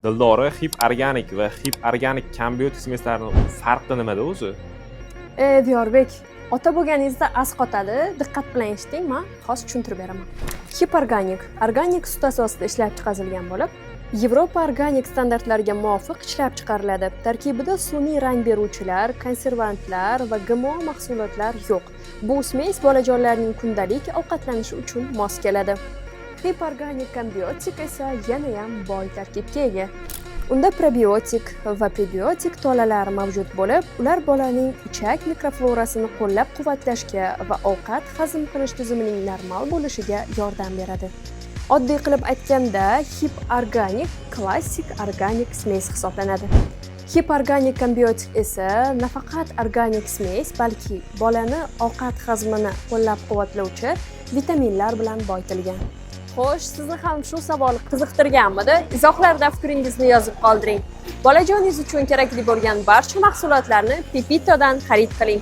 Dildora, Hip Organic va Hip Organic Combiotic смесь larini farqi nimada o'zi? E, Diyorbek, ota bo'lganingizda asqotadi. Diqqat bilan eshiting, man hozir tushuntirib beraman. Hip Organic organik sut asosida ishlab chiqarilgan bo'lib, Yevropa organik standartlariga muvofiq ishlab chiqariladi. Tarkibida sun'iy rang beruvchilar, konservantlar va GMO mahsulotlar yo'q. Bu смесь bolajonlarning kundalik ovqatlanishi uchun mos keladi. Hip Organic Combiotic esa yanayam boy tarkibga ega. Unda probiotik va prebiotik tolalar mavjud bo'lib, ular bolaning ichak mikroflorasini qo'llab-quvvatlashga va ovqat hazm qilish tizimining normal bo'lishiga yordam beradi. Oddiy qilib aytganda, Hip Organic klassik organik смесь hisoblanadi. Hip Organic Combiotic esa nafaqat organik смесь, balki bolani ovqat hazmini qo'llab-quvvatlovchi vitaminlar bilan boyitilgan. Xo'sh, sizni ham shu savol qiziqtirganmidi? Izohlarda fikringizni yozib qoldiring. Bolajoningiz uchun kerakli bo'lgan barcha mahsulotlarni Pepitodan xarid qiling.